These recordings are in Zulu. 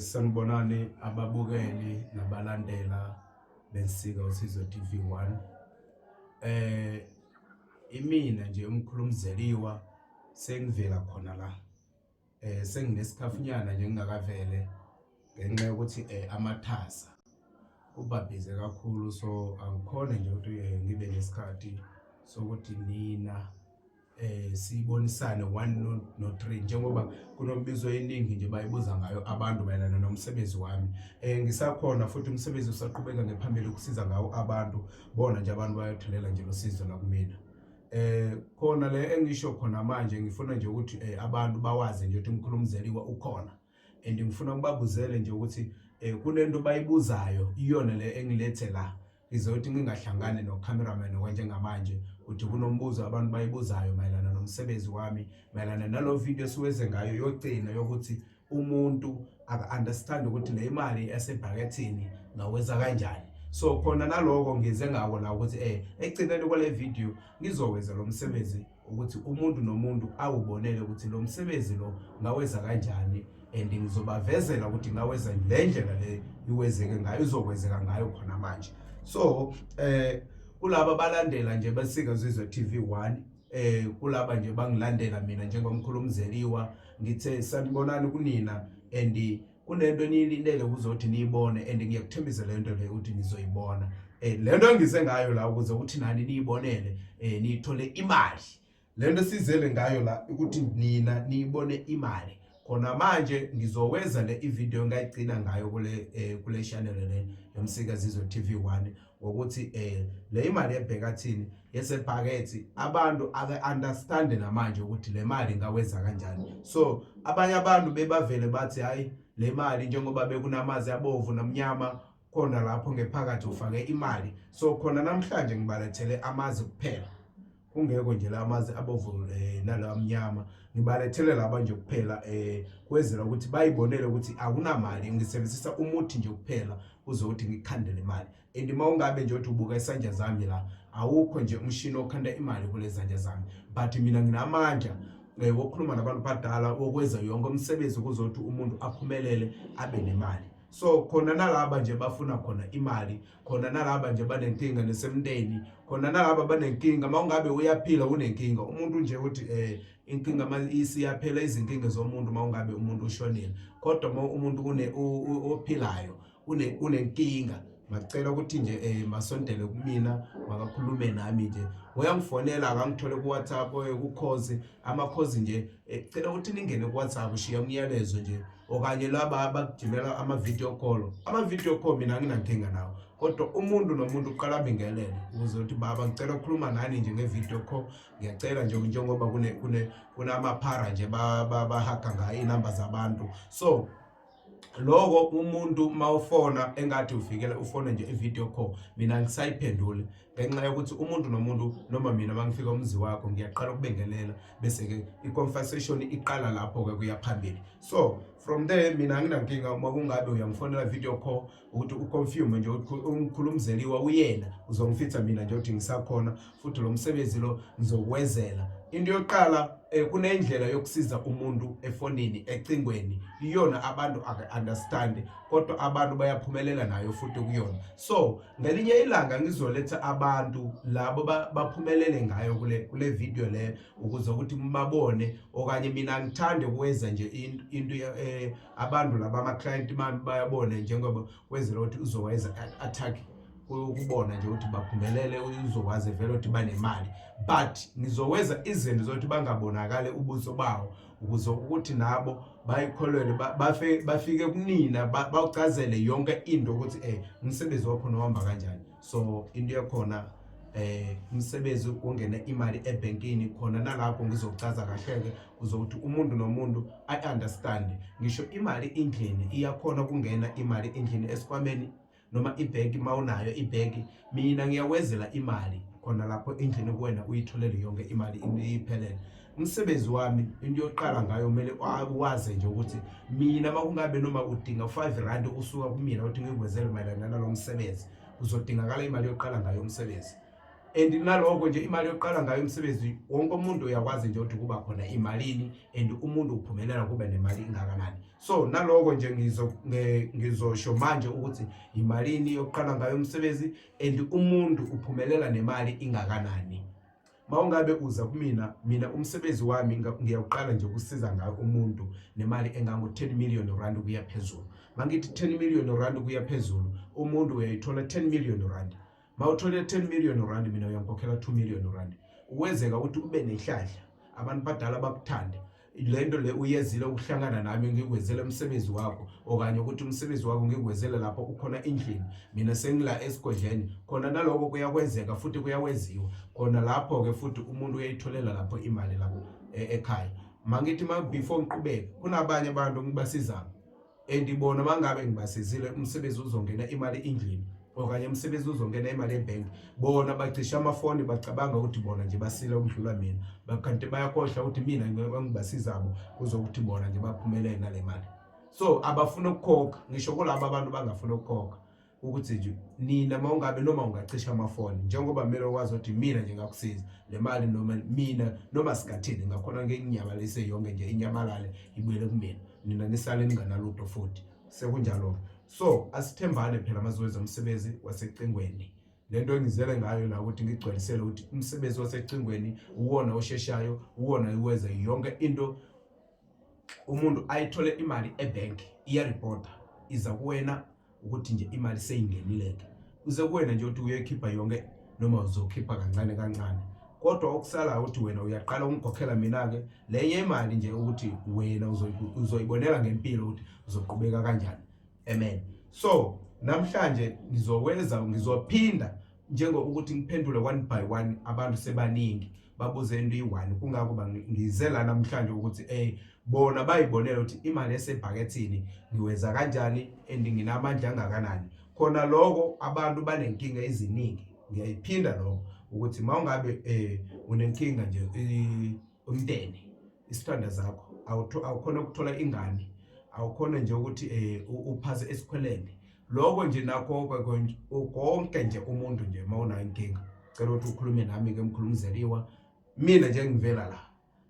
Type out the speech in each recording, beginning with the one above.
Sanibonani ababukeli nabalandela beNsika Usizo TV 1. Imina nje umkhulumzeliwa sengivela khona la. Senginesikhafunyana nje ngingakavele ngenxa yokuthi amathasa kubabhize kakhulu, so angikhona nje ukuthi ngibe nesikhathi sokuthi nina sibonisane 1 no 3, njengoba kunombizo eningi nje bayibuza ngayo abantu mayelana nomsebenzi wami. Ngisakhona futhi umsebenzi usaqhubeka ngephambili ukusiza ngawo abantu. Bona nje abantu bayathelela nje losizo la kumina. Khona le engisho khona manje, ngifuna nje ukuthi abantu bawazi nje ukuthi umkhulumzeliwa ukhona, and ngifuna ukubabuzele nje ukuthi kunento bayibuzayo, iyona le engilethe la. Ngizothi ngingahlangani no-cameraman kwanjengamanje ukuthi kunombuzo abantu bayibuzayo mayelana nomsebenzi wami, mayelana nalo video esiwenze ngayo yogcina yokuthi umuntu aka-understand ukuthi le imali esebhakethini ngaweza kanjani. So khona naloko ngize ngako la ukuthi ekugcineni kwale video ngizokwenza lo msebenzi ukuthi umuntu nomuntu awubonele ukuthi lo msebenzi lo ngaweza kanjani, and ngizobavezela ukuthi ngaweza le ndlela le iwezeke ngayo, izokwenzeka ngayo khona manje. So kulaba balandela nje beNsika Zizwe TV 1, kulaba nje bangilandela mina njengomkhulumzeliwa, ngithe sanibonani kunina, and kunento eniyilindele ukuzothi niyibone, and ngiyakuthembisa le nto leyo ukuthi nizoyibona. Le nto engize ngayo la ukuze ukuthi nani niyibonele, niyithole imali. Le nto sizele ngayo la ukuthi nina niyibone imali. Khona manje ngizoweza le ivideo engayigcina ngayo kule channel le yoMsika Zizwe TV 1, ngokuthi le imali yebhekathini yesebhakethi abantu ake understand namanje ukuthi le mali ingaweza kanjani. So abanye abantu bebavele bathi hayi, le mali njengoba bekunamazi abovu namnyama khona lapho ngephakathi ufake imali. So khona namhlanje ngibalethele amazi kuphela, kungekho nje la amazi abovu nala amnyama, ngibalethele laba nje kuphela kwenzela ukuthi bayibonele ukuthi akunamali, ngisebenzisa umuthi nje kuphela uzokuthi ngikhandele imali. And uma ungabe nje uthi ubuka isandla zami la, awukho nje umshini okhanda imali kule zandla zami, but mina nginamandla wokukhuluma nabantu badala, wokwenza yonke umsebenzi ukuzothi umuntu aphumelele abe nemali. So khona nalaba nje bafuna khona imali, khona nalaba nje banenkinga nesemnteni, khona nalaba banenkinga mawungabe uyaphila unenkinga umuntu nje uthi inkinga isiyaphela izinkinga zomuntu mawungabe umuntu ushonile, kodwa uma umuntu une ophilayo unenkinga, ngacela ukuthi nje masondele kumina, makakhulume nami nje. Uyangifonela, akangithole ku WhatsApp, ku-calls, ama-calls nje. Cela ukuthi ningene ku WhatsApp, shiya umyalezo nje, okanye laba abakujimela ama-video call. Ama-video call mina anginankinga nawo, kodwa umuntu nomuntu uqala abingelele ukuze ukuthi, "Baba, ngicela ukukhuluma nani nje nge-video call, ngiyacela nje," njengoba kune kunamaphara nje bahaga ngayo inamba zabantu. So loko umuntu mawufona engathi ufikele ufone nje i-video call, mina ngisayiphendule ngenxa yokuthi umuntu nomuntu, noma mina mangifika umzi wakho, ngiyaqala ukubengelela, bese-ke i-conversation iqala lapho-ke kuya phambili. So from there mina anginankinga uma kungabe uyangifonela video call ukuthi uconfirm nje ukuthi umkhulumzeliwa uyena, uzongifitha mina nje ukuthi ngisakhona futhi lo msebenzi lo ngizokwezela. Into yokuqala, kunendlela yokusiza umuntu efonini, ecingweni, iyona abantu aka-understand, kodwa abantu bayaphumelela nayo futhi kuyona. So ngelinye ilanga ngizoletha abantu labo baphumelele ngayo kule video le ukuze ukuthi babone, okanye mina ngithande ukwenza nje into abantu laba ama-client bami bayabone, njengoba kwenzela ukuthi uzowenza attack ukubona nje ukuthi baphumelele, uzokwazi vele ukuthi banemali, but ngizokwenza izinto zokuthi bangabonakali ubuso bawo ukuze ukuthi nabo bayikholelwe, bafike kunina bawuchazele yonke into ukuthi umsebenzi wakhona uhamba kanjani. So into yakhona, umsebenzi ungena imali ebhenkini, khona nalapho ngizochaza kahle-ke uzokuthi umuntu nomuntu i-understand. Ngisho imali endlini iyakhona ukungena imali endlini, esikhwameni noma ibhenki. Uma unayo ibhenki, mina ngiyakwenzela imali khona lapho endlini kuwena, uyitholele yonke imali iphelele. Umsebenzi wami, into yokuqala ngayo kumele waze nje ukuthi mina uma kungabe noma udinga R5 usuka kumina ukuthi ngikwenzele mayelana nalo msebenzi, uzodingakala imali yokuqala ngayo umsebenzi. And naloko nje imali yokuqala ngayo umsebenzi, wonke umuntu uyakwazi nje ukuthi kuba khona imalini and umuntu uphumelela kube nemali ingakanani. So naloko nje ngizosho manje ukuthi imalini yokuqala ngayo umsebenzi and umuntu uphumelela nemali ingakanani. Mawungabe uza kumina, mina umsebenzi wami ngiyawuqala nje ukusiza ngayo umuntu nemali engango-10 million rand kuya phezulu. Mangithi 10 million rand kuya phezulu, umuntu uyayithola 10 million rand. Mawuthole 10 million rand, mina uyangikhokhela 2 million rand. Ukwenzeka ukuthi ube nehlahla, abantu badala bakuthande, lento le uyezile ukuhlangana nami ngikwenzele umsebenzi wakho, okanye ukuthi umsebenzi wakho ngikwenzele lapho ukhona endlini, mina sengila esigodleni khona. Naloko kuyakwenzeka futhi kuyawenziwa khona lapho-ke, futhi umuntu uyayitholela lapho imali lapho ekhaya. Mangithi ma before ngiqhubeke, kunabanye abantu ngibasizayo and bona mangabe ngibasizile umsebenzi uzongena imali endlini okanye umsebenzi uzongena imali ebhenki, bona bacisha amafoni, bacabanga ukuthi bona nje basile ukudlula mina, kanti bayakhohlwa ukuthi mina ngibasizabo kuzokuthi bona nje baphumelele nale mali. So abafuna ukukhokha, ngisho kulabo abantu bangafuna ukukhokha ukuthi nje nina mawungabe noma ungacisha amafoni, njengoba kumele ukwazi ukuthi mina nje ngakusiza le mali, noma mina noma singathini ngakhona nginyamalise yonke nje, inyamalale ibuyele kumina, nina nisale ninganalutho futhi sekunjalo. So asithembane phela mazowenza umsebenzi wasecingweni. Lento engizele ngayo la ukuthi ngigcwalisele ukuthi umsebenzi wasecingweni uwona osheshayo, uwona uwenza yonke into, umuntu ayithole imali ebank, iyaripota iza kuwena ukuthi nje imali seyingenile-ke, uze kuwena nje ukuthi uyoyikhipha yonke noma uzokhipha kancane kancane, kodwa okusalayo ukuthi wena uyaqala ukungikhokhela mina-ke lenye imali nje ukuthi wena uzoyibonela ngempilo ukuthi uzoqhubeka kanjani. Amen. So namhlanje ngizokwenza, ngizophinda njengokuthi ngiphendule one by one. Abantu sebaningi babuze into iyi-one, kungako ngize la namhlanje ukuthi bona bayibonele ukuthi imali esebhakethini ngiwenza kanjani and nginamandla angakanani. Khona lokho abantu banenkinga eziningi, ngiyayiphinda lokho ukuthi mawungabe unenkinga nje, umndeni, isithanda zakho, awukhona ukuthola ingane, awukhona nje ukuthi uphase esikhweleni, lokho nje nakho konke nje, umuntu nje mawunayo inkinga, cela ukuthi ukhulume nami ke mkhulumzeliwa, mina nje ngivela la,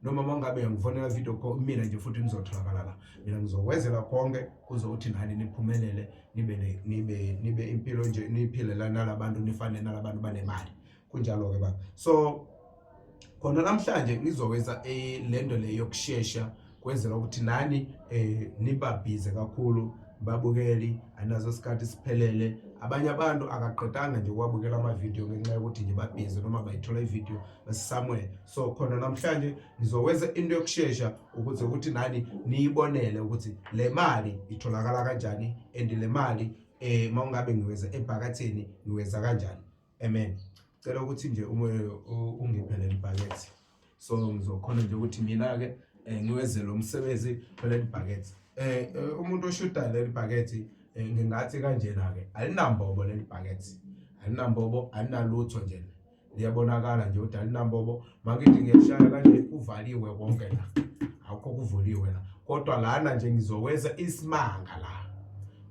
noma mangabe uyangifonela video call, mina nje futhi ngizotholakala la. Mina ngizokwenzela konke kuze nani niphumelele, nibe impilo nje niphile la nalabantu, nifane nalabantu banemali. Kunjalo-ke baba. So khona namhlanje ngizokwenza lento le yokushesha, kwenzela ukuthi nani nibabhize kakhulu babukeli, anazo isikhathi siphelele. Abanye abantu akaqedanga nje ukwabukela amavidiyo ngenxa yokuthi nje babhizi noma bayithola ividiyo somewhere. So khona namhlanje ngizokwenza into yokushesha ukuze ukuthi nani niyibonele ukuthi le mali itholakala kanjani and le mali mawungabe ngiweza ebhakathini ngiweza kanjani. Amen. Cela ukuthi nje ungiphe leli bhakethe, so ngizokhona nje ukuthi mina-ke ngiweze lo msebenzi kuleli bhakethe. Umuntu oshuda leli bhakethe, ngingathi kanjena-ke, alinambobo leli bhakethe, alinambobo, alinalutho nje, liyabonakala nje ukuthi alinambobo. Mangithi ngiyashaya kanje, kuvaliwe konke la, akukho kuvuliwe la, kodwa lana nje ngizokwenza isimanga la,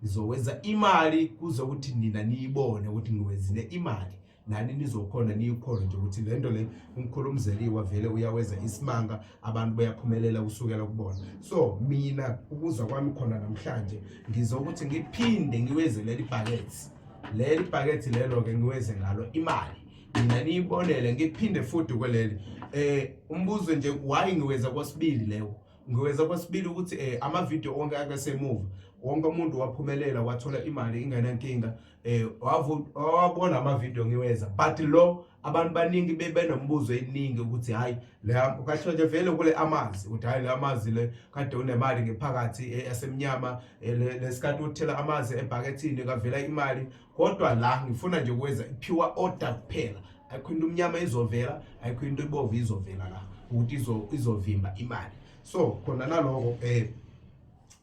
ngizokwenza imali kuze ukuthi nina niyibone ukuthi ngiwenzile imali, nani nizokhona niyikhona nje ukuthi le nto le umkhulumzeliwa vele uyawenza isimanga, abantu bayaphumelela kusukela kubona. So mina ukuza kwami khona namhlanje ngizokuthi ngiphinde ngiweze leli bhakethe, leli bhakethe lelo-ke ngiweze ngalo imali, mina niyibonele. Ngiphinde futhi kweleli umbuzo nje, why ngiweza kwasibili leyo? Ngiweza kwesibili ukuthi ama-video onke akesemuva, wonke umuntu waphumelela, wathola imali ingenankinga, wabona ama-video ngiweza, but lo abantu baningi bebenombuzo eningi ukuthi hayi le kahle nje vele kule amanzi, ukuthi hayi le amanzi le kade unemali ngephakathi yasemnyama, lesikhathi uthela amanzi ebhakethini kavela imali. Kodwa la ngifuna nje ukwenza pure order kuphela, ayikho into umnyama izovela, ayikho into ibovu izovela la ukuthi izovimba imali. So khona naloko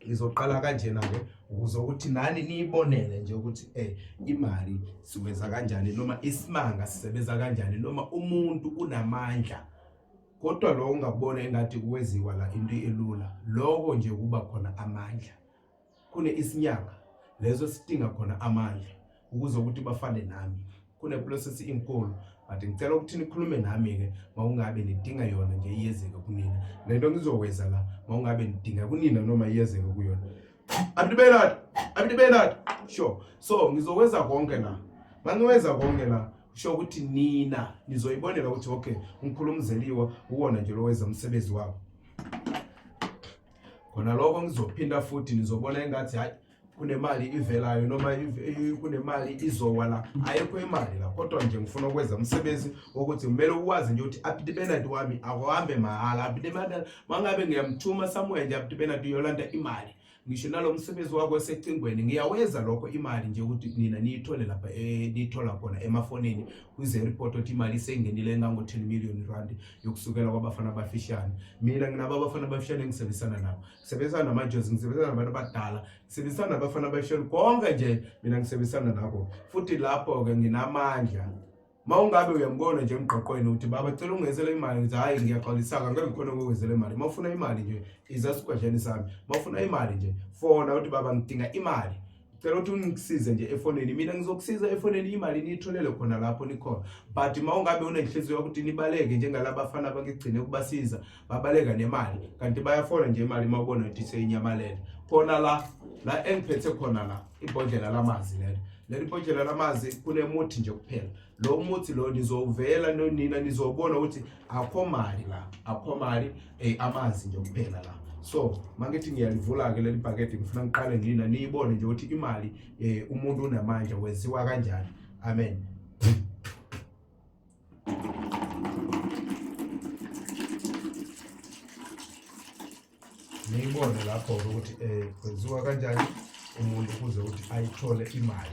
ngizoqala kanjena ke ukuze ukuthi nani niyibonele nje ukuthi imali siwenza kanjani noma isimanga sisebenza kanjani noma umuntu unamandla. Kodwa lo ungakubona engathi kuweziwa la into elula, lokho nje kuba khona amandla kune isinyanga lezo sidinga khona amandla ukuze ukuthi bafane nami. Kune process inkulu. But ngicela ukuthi nikhulume nami-ke mawungabe nidinga yona nje iyezeke kunina le nto ngizokweza la, mawungabe nidinga kunina noma iyezeke kuyona. Abdi Bernard, Abdi Bernard, sure. So ngizokwenza konke la, mangiwenza konke la kusho ukuthi nina nizoyibonela ukuthi okay, umkhulumzeliwa uwona nje lo wenza umsebenzi wabo. Khona lokho ngizophinda futhi nizobona engathi hayi kunemali ivelayo noma kunemali izowa la, ayikho imali la, kodwa nje ngifuna ukwenza umsebenzi wokuthi kumele ukwazi nje ukuthi Abdi Bernard wami akuhambe mahhala. Abdi Bernard mangabe ngiyamthuma somewhere nje, Abdi Bernard uyolanda imali, ngisho nalo msebenzi wakho esecingweni ngiyaweza lokho, imali nje ukuthi nina niyithole lapha niyithola khona emafonini, kuze report ukuthi imali isengenile engango 10 million rand yokusukela kwabafana abafishane. Mina nginabo abafana abafishane engisebenzisana nabo, ngisebenzisana namajozi, ngisebenzisana nabantu abadala, ngisebenzisana nabafana abafishane, konke nje mina ngisebenzisana nabo. Futhi lapho-ke nginamandla. Ma ungabe uyambona nje emgqoqweni ukuthi baba cela ungenzele imali, ngithi hhayi ngiyaxolisa-ke angeke ngikhone ukukwenzela imali. Ma ufuna imali nje iza esigodleni sami, ma ufuna imali nje fona uthi baba ngidinga imali, cela ukuthi ungisize nje efonini, mina ngizokusiza efonini, imali niyitholele khona lapho nikhona. But ma ungabe unenhliziyo yokuthi nibaleke njengalabafana abangigcine ukubasiza babaleka nemali, kanti bayafona nje imali uma ubona ukuthi seyinyamalele khona la la engiphethe khona la ibhodlela lamanzi lelo, leli bhodlela lamanzi kunemuthi nje kuphela. Lo muthi lo nizowuvela nonina nizobona ukuthi akho mali la, akho mali, amanzi nje kuphela la. So mangithi ngiyalivula-ke leli bhakede, ngifuna ngiqale nina niyibone nje ukuthi imali umuntu unamandla wenziwa kanjani. Amen. Niyibone lapho-ke ukuthi kwenziwa kanjani umuntu ukuze ukuthi ayithole imali.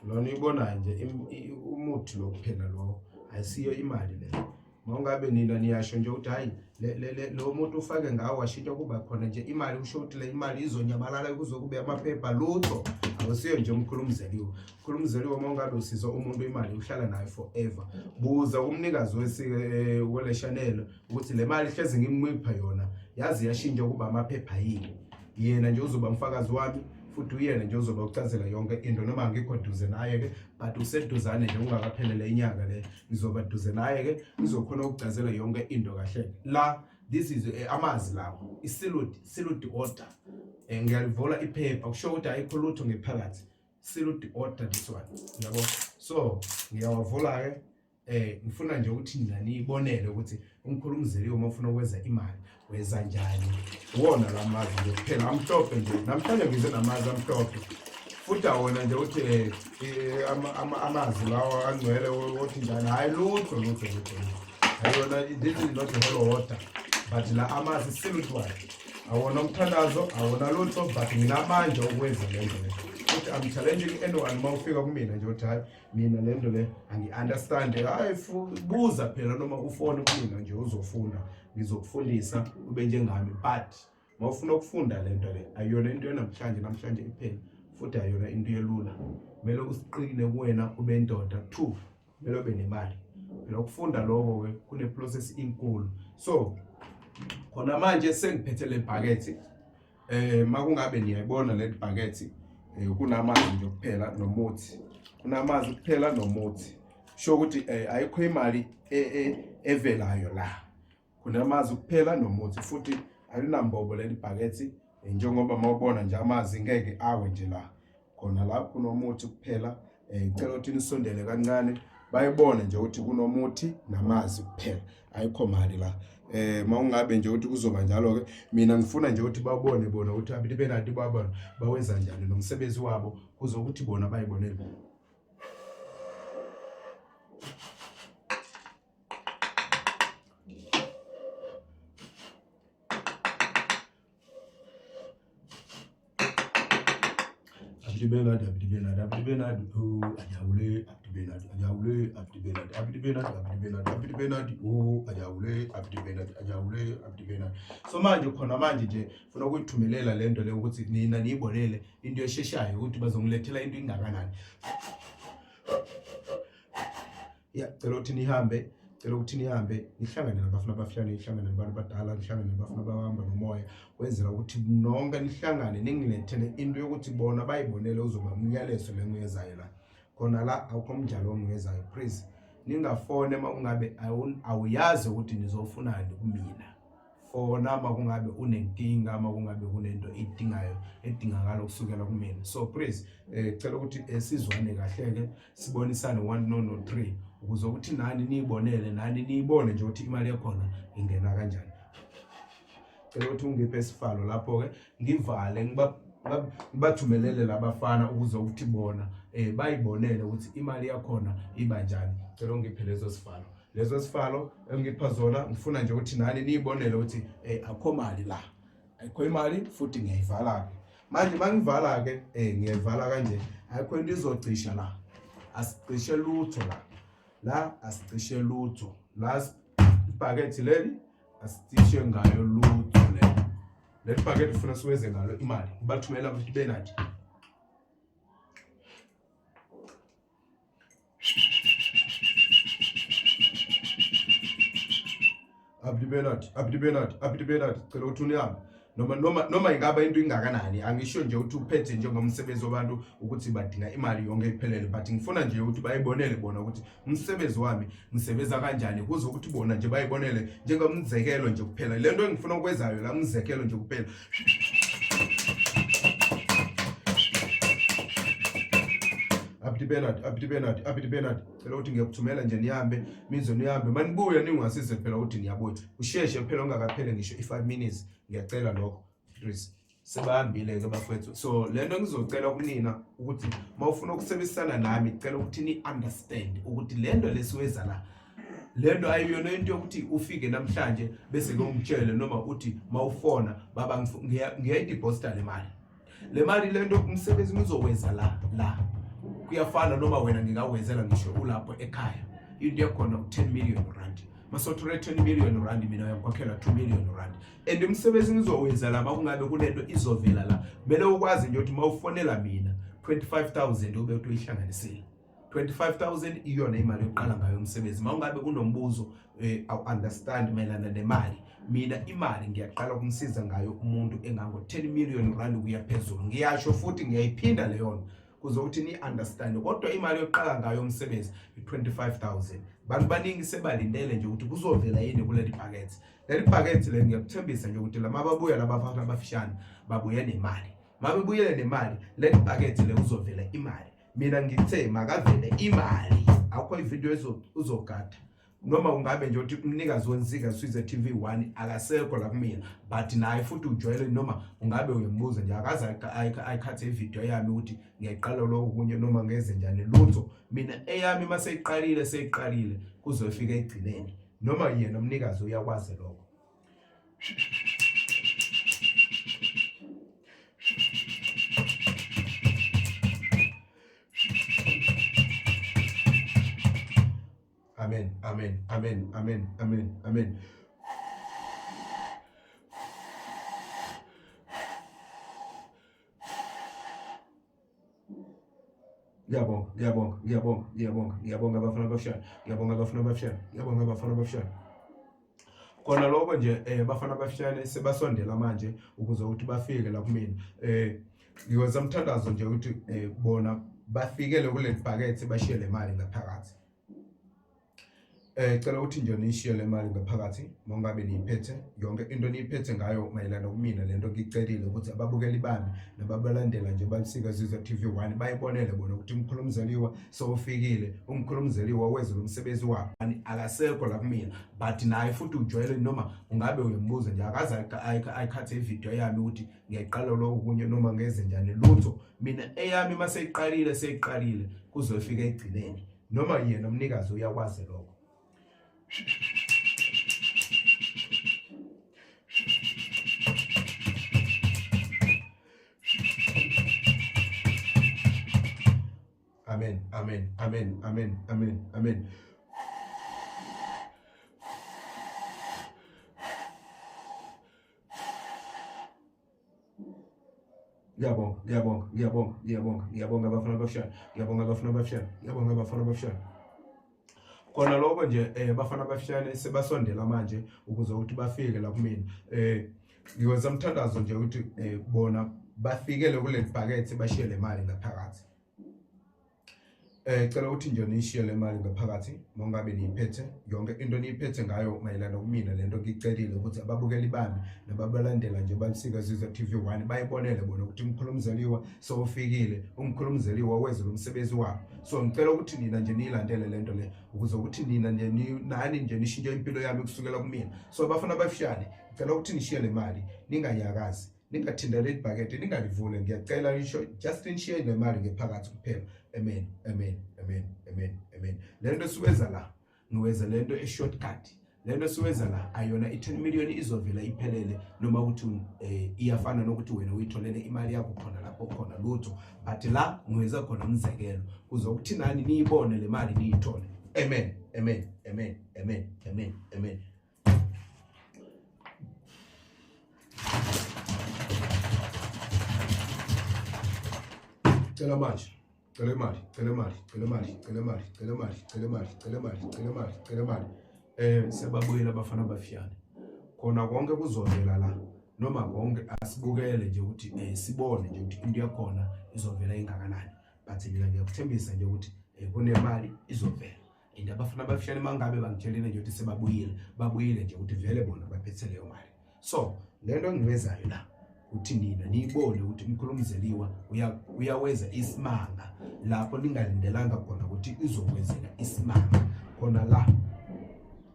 Lona uyibonayo nje umuthi lo kuphela lo, ayisiyo imali le. Mawungabe nina niyasho nje ukuthi hayi lo muntu ufake ngawo washintsha kuba khona nje imali, kusho ukuthi le imali izonyamalala kuze kube amaphepha, lutho. Awusiyo nje umkhulumzeliwe. Umkhulumzeliwe uma ungabe usiza umuntu imali uhlala nayo forever. Buza kumnikazi wele channel ukuthi le mali hlezi ngimipha yona yazi yashintsha kuba amaphepha yini. Yena nje uzoba umfakazi wami, futhi uyena nje uzoba uchazela yonke into, noma angikho duze naye-ke, but useduzane nje, kungakaphelele inyanga le ngizoba duze naye-ke, ngizokhona ukuchazela yonke into kahle. La this is amanzi lawo, i-sealed, sealed order. Ngiyalivula iphepha kusho ukuthi ayikho lutho ngephakathi, sealed order this one, yabo. So ngiyawavula-ke, ngifuna nje ukuthi nina niyibonele ukuthi umkhulu umzeli uma ufuna ukwenza imali wenza njani. Wona la mazi nje kuphela amhlophe nje, namhlanje ngize namazi amhlophe futhi awona nje ukuthi amazi lawa angcwele othi njani, hhayi lutho lutho lutho, ayona, this is not holy water, but la amazi sealed one, awona umthandazo, awona lutho, but nginamandla okwenza le nto le. Futhi I'm challenging anyone uma ufika kumina nje uthi hhayi mina le nto le angi-understand, hhayi buza phela noma ufone kumina nje uzofunda, ngizokufundisa ube njengami. But uma ufuna ukufunda le nto le, ayiyona into yanamhlanje namhlanje iphela, futhi ayiyona into yelula, kumele usiqine kuwena ube indoda. Two, kumele ube nemali phela ukufunda lokho-ke, kune-process inkulu. So khona manje sengiphethe le bhakethi, makungabe niyayibona le bhakethi, kunamanzi nje kuphela nomuthi, kunamanzi kuphela nomuthi, sho ukuthi ayikho imali evelayo la, kunamanzi kuphela nomuthi, futhi alinambobo leli bhakethi, njengoba mawubona nje amanzi ngeke awe nje la khona, la kunomuthi kuphela. Ngicela ukuthi nisondele kancane bayibone nje ukuthi kunomuthi namanzi kuphela, ayikho mali la. Mawungabe nje ukuthi kuzoba njalo ke, mina ngifuna nje ukuthi babone bona ukuthi abantu benadi babona bawenza njani nomsebenzi wabo, kuzokuthi bona bayibonele. Abdi Bernard, Abdi Bernard, Abdi Bernard, oh, Ajawule, Abdi Bernard, Ajawule, Abdi Bernard, Abdi Bernard, Abdi Bernard, Abdi Bernard, oh, Ajawule, Abdi Bernard, Ajawule, Abdi Bernard. So manje khona manje nje funa ukuyithumelela le nto le ukuthi nina niyibonele into esheshayo ukuthi bazongilethela into ingakanani. Ya, cela ukuthi nihambe, cela ukuthi nihambe nihlangane nabafana abafishane, nihlangane nabantu abadala, nihlangane nabafana abahamba nomoya, kwenzela ukuthi nonke nihlangane ningilethele into yokuthi bona bayibonele uzoba umyalezo le ngiyenzayo la. Khona la awukho umdlalo ongiwenzayo, please ningafone uma ungabe awuyazi ukuthi nizofunani kumina. Fona uma kungabe unenkinga, uma kungabe kunento edingayo edingakala ukusukela kumina. So please cela ukuthi sizwane kahle-ke, sibonisane 1 no no 3 ukuze ukuthi nani niyibonele, nani niyibone nje ukuthi imali yakhona ingena kanjani. Cela ukuthi ungiphe isivalo lapho-ke, ngivale ngibathumelele labafana ukuze ukuthi bona bayibonele ukuthi imali yakhona iba njani. Cela ungiphe lezo sivalo, lezo sivalo engipha zona, ngifuna nje ukuthi nani niyibonele ukuthi akho mali la, ayikho imali futhi ngiyayivala-ke manje. Uma ngivala-ke ngiyayivala kanje, ayikho into izocisha la, asicishe lutho la, la asicishe lutho la, ibhakethi leli asicishe ngayo lutho leli. Leli bhakede ufuna siweze ngalo imali, ngibathumela ukuthi benathi. Abdi Bernard, Abdi Bernard, Abdi Bernard, cela ukuthi unihambe. Noma ingaba into ingakanani, angisho nje ukuthi uphethe njengomsebenzi wabantu ukuthi badinga imali yonke iphelele, but ngifuna nje ukuthi bayibonele bona ukuthi umsebenzi wami ngisebenza kanjani, kuze ukuthi bona nje bayibonele njengomzekelo nje kuphela. Le nto engifuna ukwenzayo la umzekelo nje kuphela. Abdi Bernard, Abdi Bernard, Abdi Bernard, cela ukuthi ngiyakuthumela nje nihambe, mize nihambe, manibuya ningasize phela ukuthi niyabuya. Usheshe phela ungakaphele ngisho i-5 minutes, ngiyacela lokho please. Sebahambile ke bafethu. So lento ngizocela kunina ukuthi mawufuna ukusebenzisana nami, cela ukuthi ni understand ukuthi lento lesiweza la, lento ayiyona into yokuthi ufike namhlanje bese ke ungitshele noma uthi mawufona baba ngiyayideposita le mali. Le mali lento umsebenzi ngizowenza la la. Kuyafana noma wena ngingawenzela ngisho ulapho ekhaya. Into yakhona u10 million rand. Masothole 10 million rand, mina uyangikhokhela 2 million rand. And umsebenzi ngizowenza la makungabe kunento izovela la. Kumele ukwazi nje ukuthi mawufonela mina 25000 ube uthi uyihlanganisile. 25000 iyona imali yokuqala ngayo umsebenzi. Mawungabe unombuzo awu understand mayelana nemali, mina imali ngiyaqala ukumsiza ngayo umuntu engango 10 million rand kuya phezulu. Ngiyasho futhi ngiyayiphinda leyo nto kuze ukuthi ni understand, kodwa imali yokuqala ngayo umsebenzi i-25000. Bantu baningi sebalindele nje ukuthi kuzovela yini kuleli phakethe. Leli phakethe le ngiyakuthembisa nje ukuthi lama babuya labafana abafishane babuye nemali. Mabebuyele nemali, leli phakethe le kuzovela imali. Mina ngithe makavele imali, akukho ividiyo uzogada. Noma ungabe nje uthi umnikazi weNsika Sizwe TV 1 akasekho la kumina, but naye futhi ujwayele, noma ungabe uyambuza nje akaze ayikhathe ividiyo yami ukuthi ngiyayiqala lokho kunye noma ngeze njani lutho. Mina eyami maseyiqalile seyiqalile kuzofika egcineni, noma yena umnikazi uyakwazi lokho. Amen, amen, amen, amen, amen, amen. Ngiyabonga, ngiyabonga, ngiyabonga, ngiyabonga, ngiyabonga abafana abafishane, ngiyabonga abafana abafishane, ngiyabonga abafana abafishane. Kona lokho nje bafana abafishane sebasondela manje ukuze ukuthi bafike la kumina. Ngikwenza umthandazo nje ukuthi bona bafikele kuleli bhakethe bashiye le mali ngaphakathi. Cela ukuthi nje nishiye le mali ngaphakathi mongabe niyiphethe yonke into niyiphethe ngayo mayelana kumina lento ngicelile ukuthi ababukeli bami nababalandela nje baNsika Sizwe TV 1 bayibonele bona ukuthi umkhulu Mzaliwa sowufikile, umkhulu Mzaliwa wenza lo msebenzi wabo akasekho la kumina, but naye futhi ujwayele noma ungabe uyambuza nje akaze ayikhathe ividiyo yami ukuthi ngiyayiqala lokho kunye noma ngeze njani lutho. Mina eyami maseyiqalile seyiqalile kuzofika egcineni, noma yena umnikazi uyakwazi lokho. Amen, amen, amen, amen, amen, amen. Ngiyabonga, ngiyabonga, ngiyabonga, ngiyabonga, ngiyabonga abafana abafishane, ngiyabonga abafana abafishane, ngiyabonga abafana abafishane. Khona lokho nje bafana bafishane sebasondela manje ukuze ukuthi bafike la kumina. Ngiwenza umthandazo nje ukuthi bona bafikele kuleli bhakethe bashiye le mali ngaphakathi. Cela ukuthi nje nishiye le mali ngaphakathi mongabe niyiphethe yonke into niyiphethe ngayo mayelana kumina lento ngicelile ukuthi ababukeli bami nababalandela nje baMsika Zizwe TV1 bayibonele bona ukuthi umkhulumzeliwa sowufikile, umkhulumzeliwa wezwe lomsebenzi wabo. So ngicela ukuthi nina nje niyilandele lento le ukuze ukuthi nina nje nani nje nishintshe impilo yami kusukela kumina. So abafana bafishane ngicela ukuthi nishiye le mali ninganyakazi, ningathindele ibhakede, ningalivule, ngiyacela nisho just nishiye le mali ngephakathi kuphela. Amen, amen, amen, amen, amen. Lento esiwenza la ngiwenza lento e-shortcut. Lento esiwenza la ayona i-10 million izovela iphelele noma ukuthi iyafana nokuthi wena uyitholele imali yakho khona lapho khona lutho, but la ngiwenza khona umzekelo kuzokuthi nani niyibone le mali niyithole. Amen, amen, amen, amen, amen, amen. Cela manje, cela imali, cela imali, cela imali, cela imali, cela imali, cela imali, cela imali, cela imali, cela imali. Sebabuyela abafana bafiyane. Khona konke kuzovela la noma konke asibukele nje ukuthi sibone nje ukuthi into yakhona izovela ingakanani. But mina ngiyakuthembisa nje ukuthi kunemali izovela. And abafana bafishane mangabe bangitshelile nje ukuthi sebabuyile, babuyile nje ukuthi vele bona baphethe leyo mali. So lento engivezayo la uthi nina niyibone ukuthi umkhulumzeliwa uyaweza isimanga lapho ningalindelanga khona ukuthi izokwenzeka isimanga khona la.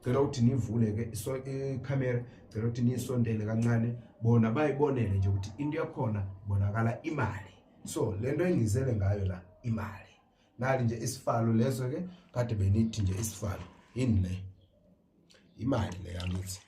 Cela ukuthi nivule ke ikhamera, cela ukuthi niyisondele kancane bona bayibonele nje ukuthi into yakhona bonakala imali. So lento engizele ngayo la imali. Nali nje isifalo leso ke kade benithi nje isifalo yini le imali le yamithi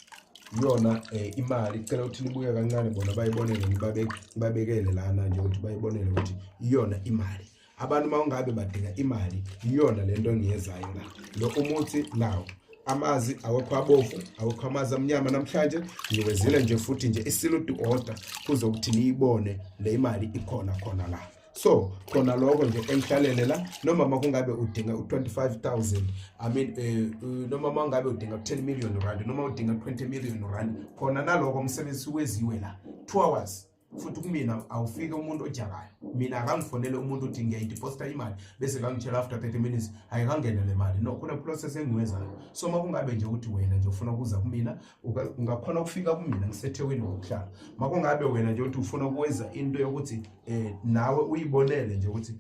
iyona imali. Cela ukuthi nibuye kancane bona bayibonele, ngibabekele lana nje ukuthi bayibonele ukuthi iyona imali. Abantu mawungabe badinga imali iyona lento engiyezayo la. Lo umuthi nawo amazi awekho abovu, awekho amazi amnyama. Namhlanje ngiwezile nje futhi nje isiludi order kuzokuthi niyibone le imali ikhona khona la. So khona lokho nje engihlalele la noma makungabe udinga u-25,000, I mean noma mangabe udinga 10 million rand noma udinga 20 million rand, khona naloko umsebenzi weziwe la 2 hours. Futhi kumina awufike umuntu ojakayo, mina akangifonele umuntu uthi ngiyayideposita imali bese kangitshela after 30 minutes ayikangene le mali. No, kuna process engiwenzayo. So makungabe nje ukuthi wena nje ufuna ukuza kumina ungakhona ukufika kumina ngiseThekwini ngokuhlala. Makungabe wena nje uthi ufuna ukwenza into yokuthi nawe uyibonele nje ukuthi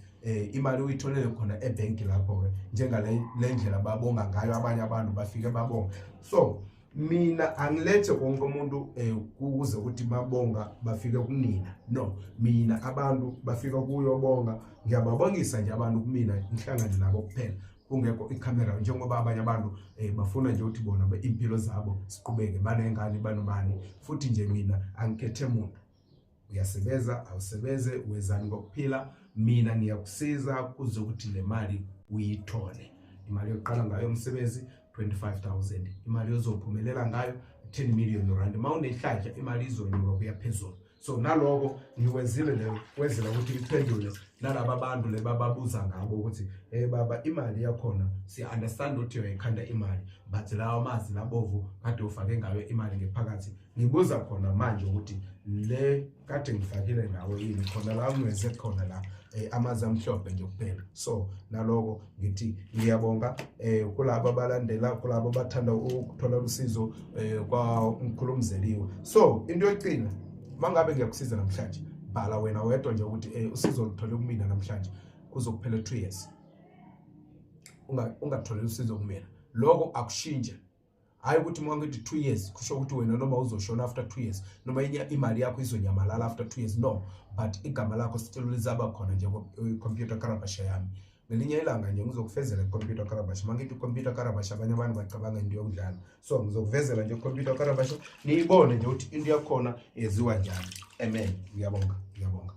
imali uyitholele khona ebank lapho ke njengale ndlela babonga ngayo abanye abantu bafike babonga. So mina angilethe konke umuntu ukuze ukuthi babonga bafike kunina. No, mina abantu bafika kuyobonga, ngiyababongisa nje abantu kumina ngihlangane nabo kuphela kungekho ikhamera, njengoba abanye abantu bafuna nje ukuthi bona impilo zabo siqhubeke banengane banobani. Futhi nje mina angikhethe muntu, uyasebenza awusebenze wezani ngokuphila, mina ngiyakusiza kuze ukuthi le mali uyithole. Imali yokuqala ngayo umsebenzi 25,000, imali ozophumelela ngayo 10 million rand. Mawunehlahla imali izonyuka kuya phezulu. So naloko ngiwenzile leyo wenzela ukuthi ngiphendule nalaba bantu le bababuza ngabo ukuthi hey baba imali yakhona si understand ukuthi uyayikhanda imali, but lawa amazi labovu kade ufake ngayo imali ngephakathi. Ngibuza khona manje ukuthi le kade ngifakile ngawo yini khona la ngiwenze khona la amazi amhlophe nje kuphela. So naloko ngithi ngiyabonga kulabo abalandela, kulabo abathanda ukuthola usizo kwa umkhulumzeliwe. So into yokugcina mangabe ngiyakusiza namhlanje, bhala wena wedwa nje ukuthi usizo luthole kumina namhlanje kuzokuphela 2 years ungatholeli usizo kumina. Lokho akushintshe. Hayi ukuthi uma ngithi 2 years kusho ukuthi wena noma uzoshona after 2 years noma imali yakho izonyamalala after 2 years. No, but igama lakho still lizaba khona nje computer karabasha yami. Ngelinye ilanga nje ngizokufezela i-computer karabasha. Uma ngithi i-computer karabasha abanye abantu bacabanga into yokudlala. So ngizokuvezela nje i-computer karabasha niyibone nje ukuthi into yakhona yenziwa njani. Amen. Ngiyabonga, ngiyabonga.